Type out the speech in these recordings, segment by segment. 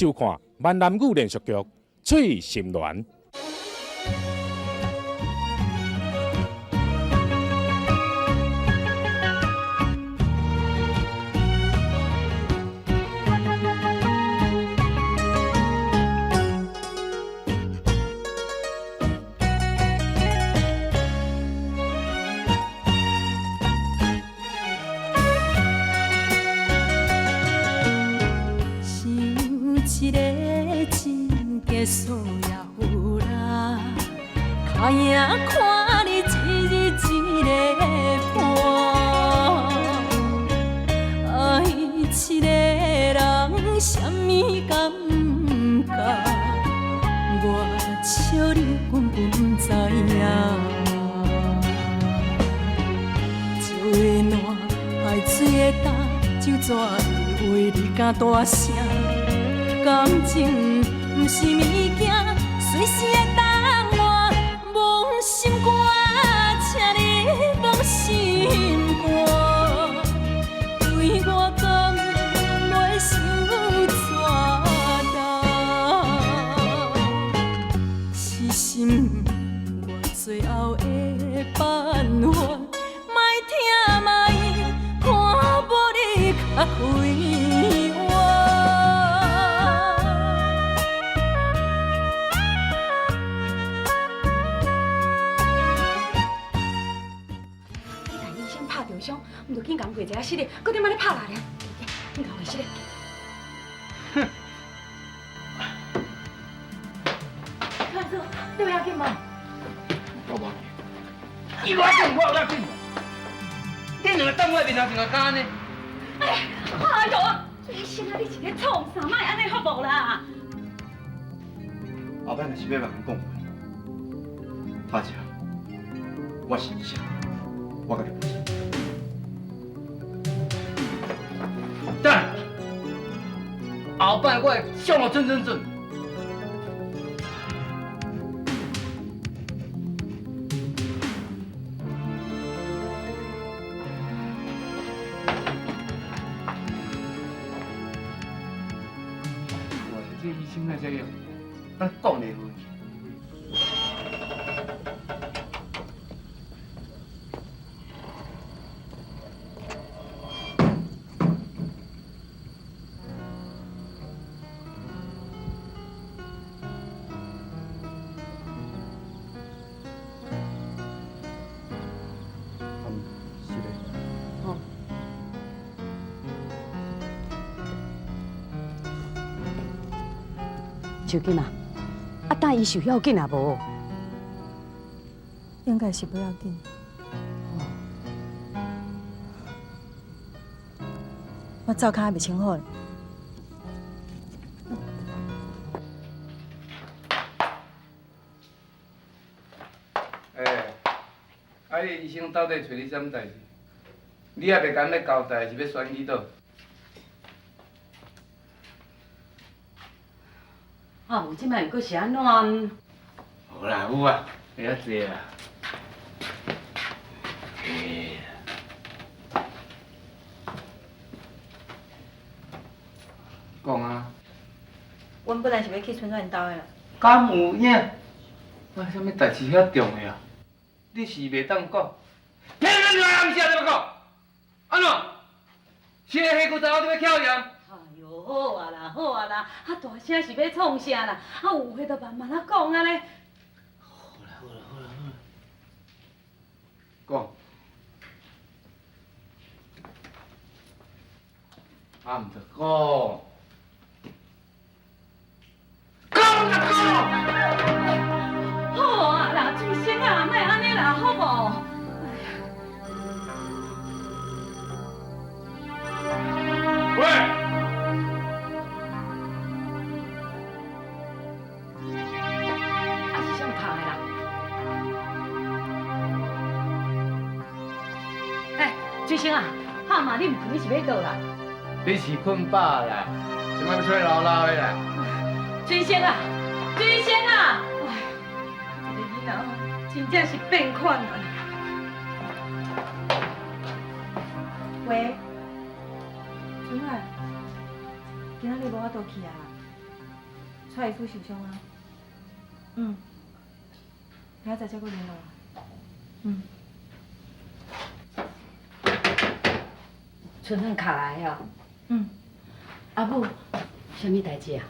收看閩南語連續劇《翠心戀》。看你一日一个伴，愛一個人啥物感覺？我笑你根本不知影。石的烂，海水的焦，酒怎会为你敢大声？感情毋是物件，隨時會當換。摸心肝，請你摸心肝，對我講袂傷逝重，是心我最後的辦法，莫疼莫看無你較快活。傷，毋著緊共過一下死咧，閣點仔咧拍來咧？緊共回死咧！哼！看說，你有要緊無？我無要緊。伊無要緊，我有要緊。你兩个當我面頭前來講按呢？哎喲，醫生啊，你是咧創啥？莫按呢好無啦？後擺若是欲別人講話，阿姐，我是醫生，我家己負責。等，後擺我會上予準準準。哇，這醫生哪這樣？咱講袂好。手金啊，啊，等伊受要緊啊無？應該是不要緊。我灶跤還袂清好。欸，啊，你醫生到底揣你啥物代誌？你也袂甘欲交代，是欲選去佗？啊，有這擺又閣是按怎？無啦，有啊，會較濟啦。欸，講啊。阮本來是欲去春阮兜的啦。敢有影？我啥物代誌遐重要？你是袂當講，偏偏你暗時也欲講，按怎？是下骨頭你欲翹鹽？好啊啦，好啊啦，啊大聲是欲創啥啦？啊有話就慢慢仔講啊咧。好啦好啦好啦好啦，講。啊毋著講，講啊講！好啊啦，水星啊，莫按呢啦，好無？喂！啊是啥拍的啦？欸，水星啊，哈嘛你毋睏，你是欲倒啦？你是睏飽啦，啥物欲吹老老的啦？水星啊，水星啊！哎，這个囡仔真正是變款啊！喂，春海，今仔日無法度去啊？蔡医师受伤啊。嗯，明仔载再阁联络。嗯。春燕卡来哦。嗯。阿母，啥物代志啊？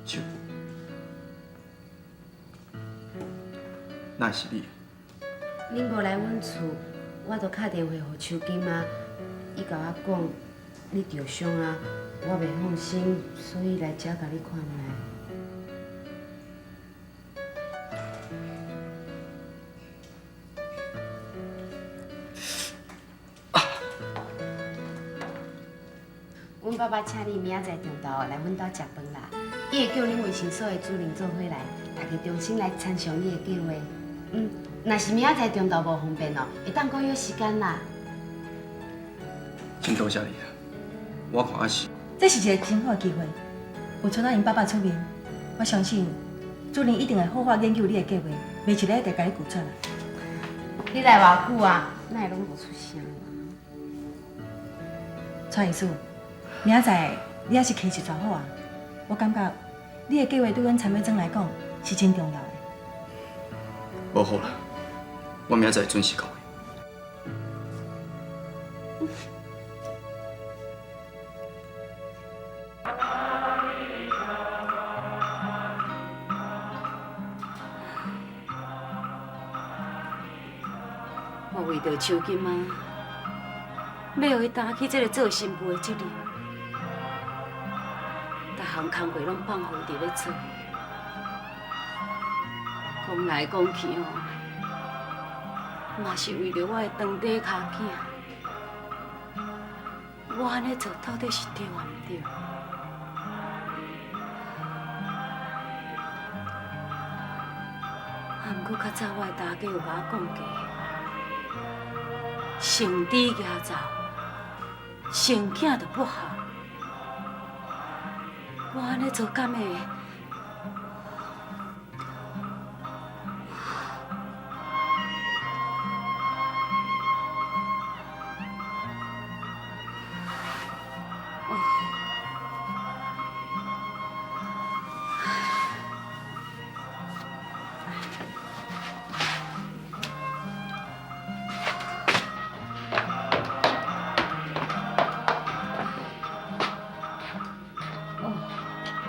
手，哪会是你？恁无来阮厝，我就敲电话予秋金啊，伊共我讲你受伤啊，我袂放心，所以来遮共你看觅。阮爸爸请你明仔载中昼来阮兜食饭啦。伊会叫恁卫生所的主任做伙来，大家重新来参详你的计划。嗯，若是明仔载中昼无方便哦，会当阁约时间啦。真多谢你啊！我看还是……这是一个真好的机会，有春仔𪜶爸爸出面，我相信主任一定会好好研究你的计划，袂一个就共你拒绝啦。你来偌久啊？哪会拢无出声？蔡医师，明仔载你还是提一撮好啊！我感觉你的计划对阮陈美珍来讲是真重要的。无好啦，我明仔载准时到位。我为著秋金啊，欲予伊担起这个做新妇的责任，逐项工课拢放予伊伫咧做。讲来讲去吼，嘛是为著我的长短跤囝。我按呢做到底是对抑毋对？啊，毋过较早我的大家有共我讲过，成猪举灶，成囝就不好。我按呢做敢会？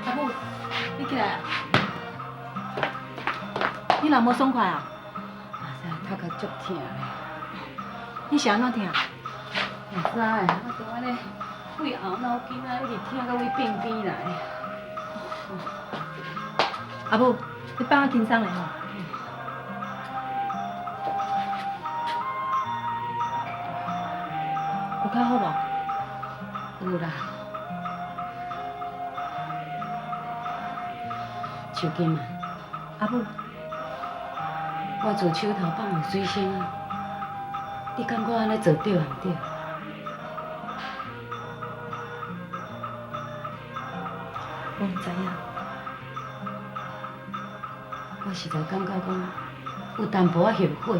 阿母，你起来啊！你若无爽快啊？阿仔头壳足疼的。你是按怎疼？毋知，我就按呢规后脑筋啊，一直疼到位病边来。阿母，你放较轻松咧吼。有较好无？有啦。秋金啊，阿母，我自手头放予水星啊，你感觉按呢做对毋对？我毋知影。我实在感觉讲有淡薄仔后悔。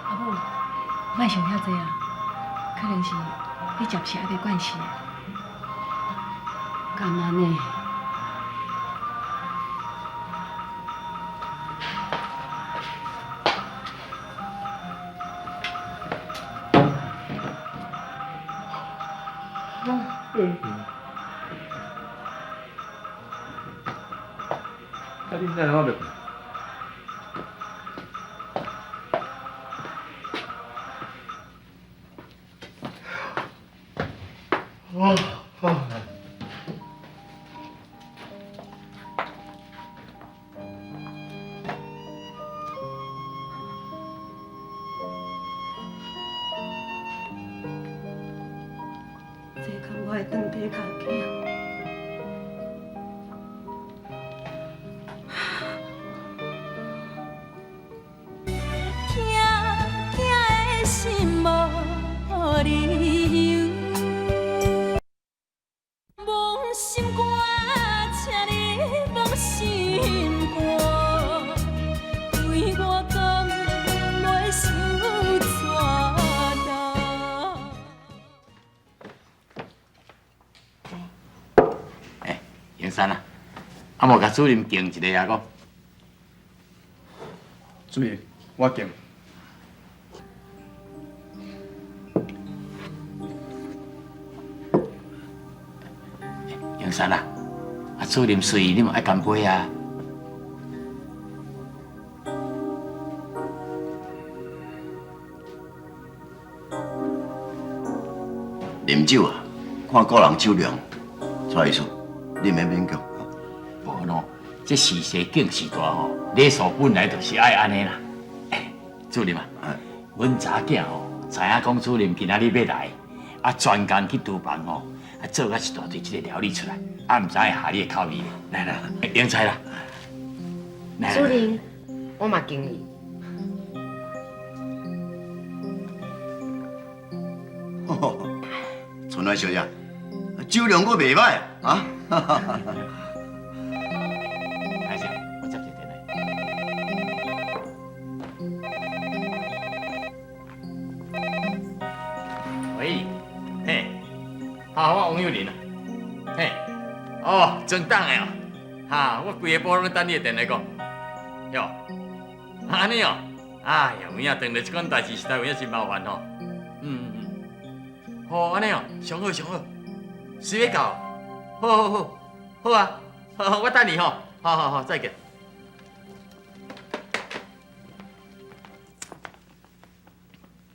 阿母，莫想遐济啊，可能是你暂时还袂惯势。敢按呢？啊，你哪我袂困？哦哦。这坎我会当地头囝。疼疼的心无理由，梦心肝，请你放心肝，对我讲袂伤折重。欸，杨山啊，啊无共主任敬一下啊，讲。主任，我敬。杨山啊，啊主任随意，你嘛爱干杯啊。啉酒啊，看个人酒量。蔡医师，你免勉强。无喏，这时势境时大吼，礼数本来就是爱按呢啦。欸，主任啊，阮查囝吼，知影讲主任今仔日欲来，啊专工去厨房吼，啊做甲一大堆这个料理出来，啊毋知会合你的口味。来来，用菜啦。来主任，我嘛敬你。春兰小姐，酒量阁袂歹啊！歹势，我接一个电话。喂，嘿，好，我王友林啊，嘿，哦，真当的哦，哈，我规个晡拢等你的电话讲，哟，按呢哦，哎呀，有影碰著这款代志实在有影真麻烦吼，好，按呢哦，上好上好，随欲到，好好好，好啊，好好，我等你吼，好好好，再见。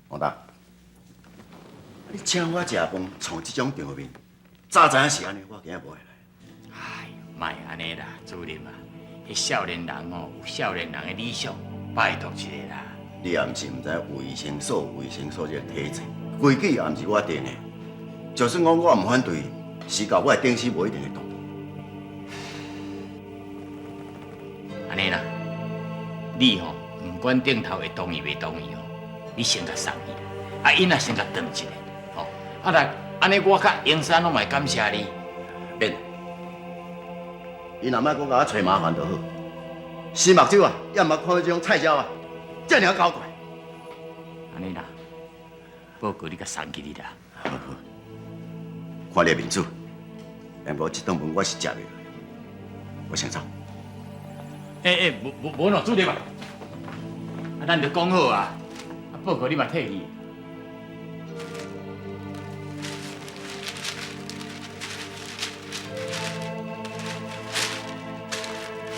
王大，你请我食饭，创这种场面，早知影是按呢，我今仔无会来。哎呦，莫按呢啦，主任啊，彼少年人哦，有少年人的理想，拜托一下啦。你也毋是毋知卫生所、卫生所这个体制，规矩也毋是我定的。就算讲我毋反对，时到我的顶司无一定会同意。按呢啦，你吼，毋管顶头会同意袂同意吼，你先共送去啦，啊，𪜶也先共转一下，吼，啊若按呢，我佮英山拢嘛会感谢你。免，伊若莫阁共我揣麻烦就好。洗目睭啊，也毋捌看过这种菜鸟啊，遮尔仔搞怪。按呢啦，报告你共送去你啦。好好，看你的面子，毋过这顿饭我是食袂落，我先走。欸欸，无无无喏，主任啊，啊，咱就讲好啊，啊，报告你嘛退去。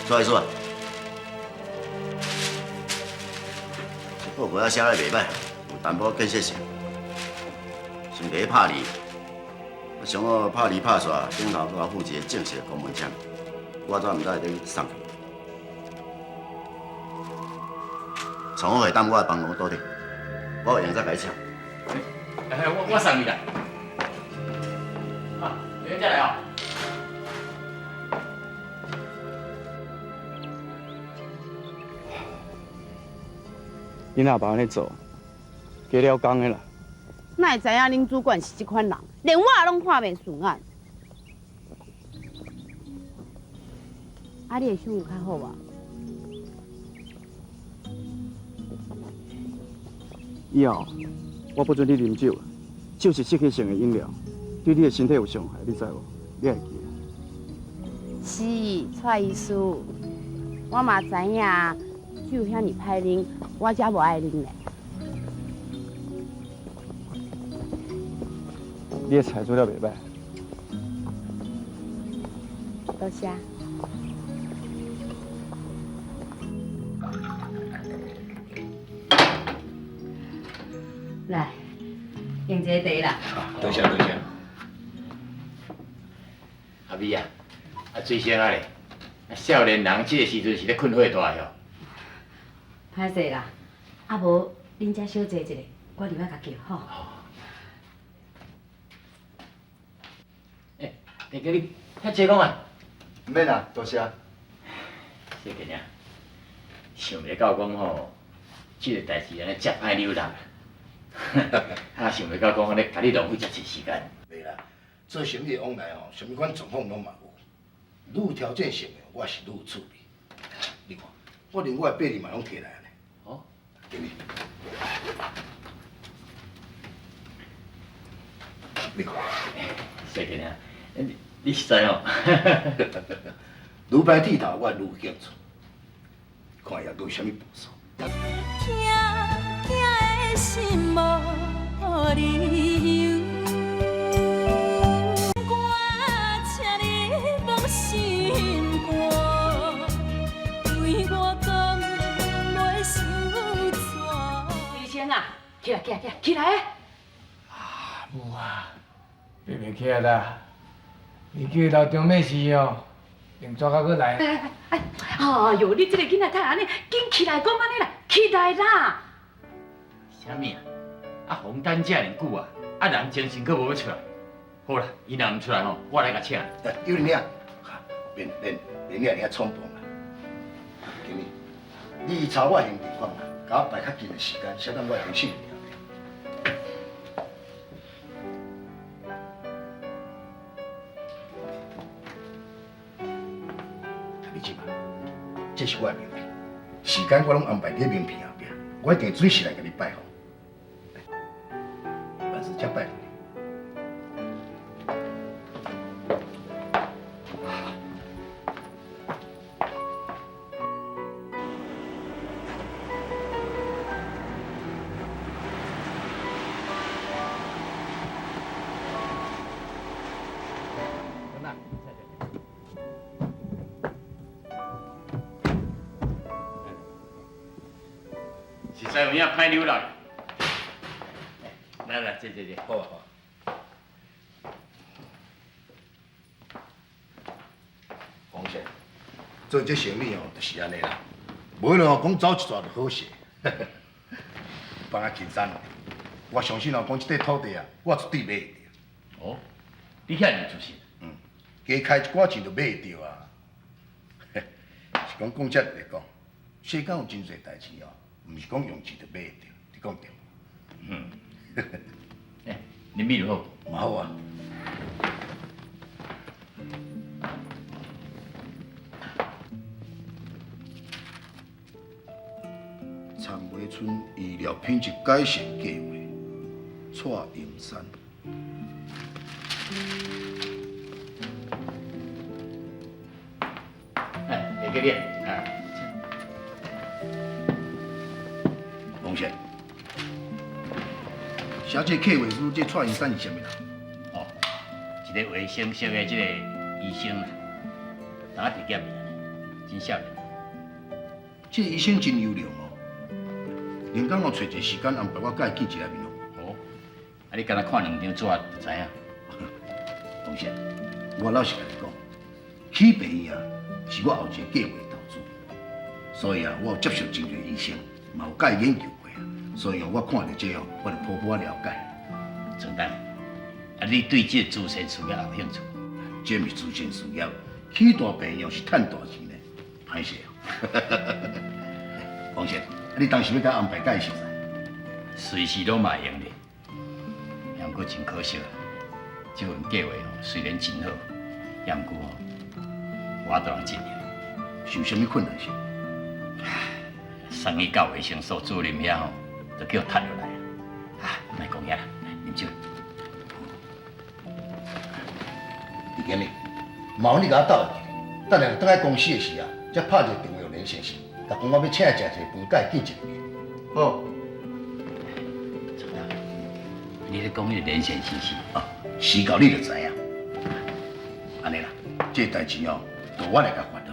蔡医师啊，这报告仔写得袂䆀，有淡薄建设性。伫咧拍字，上好拍字拍煞，顶头阁我付一个正式的公文签，我怎毋知伫送去？创好会当我的办公桌顶，我有闲再共你签。哎，我送你啦。啊，你再来哦。你若无按呢做，加了工的啦。哪会知影恁主管是这款人，连我拢看袂顺眼。啊，你的伤有较好无？以后我不准你啉酒，酒是刺激性的饮料，对你的身体有伤害，你知无？你会记得？是，蔡医师，我嘛知影酒遐尔歹啉，我才无爱啉咧。你的菜做了袂歹。多谢。来，用这个茶啦。多谢多谢。阿美啊，啊水仙仔咧，啊少年人这个时阵是咧困火大哟。歹势啦，啊无恁遮小坐一下，我入来共叫吼。欸，大哥你遐济讲啊？毋免啦，多谢。谢谢你。想袂到讲吼，这个代志按呢遮歹扭啦。啊，想袂到讲按呢，共你浪费遮济时间。袂啦，做生意往来吼，啥物款状况拢嘛有。愈有条件性的，我是愈有趣味。你看，我连我的病历嘛拢提来呢。哦，给你。你看，谢谢你，你实在哦。愈歹剃头，我愈有兴趣。看伊犹阁有啥物步数。疼疼的心无理由，我请你放心肝，对我讲袂受挫。医生啊，起来起来起来起来！啊，母啊，爬袂起来啦！伊叫刘中美时哦，用纸甲阁来。哎哎哎哟，你这个囡仔太按呢，紧起来讲按呢啦，起来啦！啥物啊？啊，红单遮尔久啊，啊人精神阁无欲出来。好啦，伊若毋出来吼，我来共请。哎，有你啊，免免免你遐冲动啦。经理，你查我行程看嘛，共我排较近的时间，写当我的姓名。你这嘛，这是我的名片，时间我拢安排伫名片后壁，我一定准时来共你拜访。万事才拜托你。实在有影歹扭啦！来来，坐坐坐。好啊好啊。王先，做这生意哦，就是按呢啦，无论哦讲走一逝就好势。放较轻松，我相信哦，讲这块土地啊，我绝对买会著。哦，你遐尔自信？嗯，加开一寡钱就买会著啊。是讲讲这来讲，世间有真济代志哦，毋是讲用钱就买会著，你讲对无？嗯。欸，啉米就好。嘛好啊。长尾村医疗品质改善计划，蔡英山。哎，会记你啊。王先，写这计划书，这蔡英山是啥物人？哦，一个卫生室的这个医生啦，当体检的，真少年。这个医生真优良哦，连工哦，揣一个时间安排我佮伊见一下面哦。哦，啊，你敢若看兩張紙就知影。王先，我老實共你講，起病院啊是我後一個計劃投資，所以啊，我有接觸真濟醫生，嘛有佮伊研究過啊，所以哦，我看著這哦，我就頗頗了解。陳丹，啊，你對這個慈善事業也有興趣？這毋是慈善事業，起大病院是趁大錢呢，歹勢哦。王先，你當時欲共安排佮伊熟似？隨時攏嘛會用的，毋過真可惜，這份計劃哦雖然真好，毋過哦無法度通進行。是有啥物困難是？送去到衛生所主任遐吼，就叫踢落來啊！莫講遐啦，啉酒。李經理，麻煩你共我鬥一下，等下轉來公司的時啊，才拍一個電話予連先生，共講我欲請伊食一个飯，佮伊見一面。好。你咧講彼个連先生是？啊，時到你就知影。按呢啦，這个代誌哦，就我來共煩惱。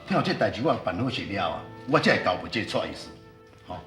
聽講這代誌我辦好勢了啊，我才會交予這個蔡醫師。吼。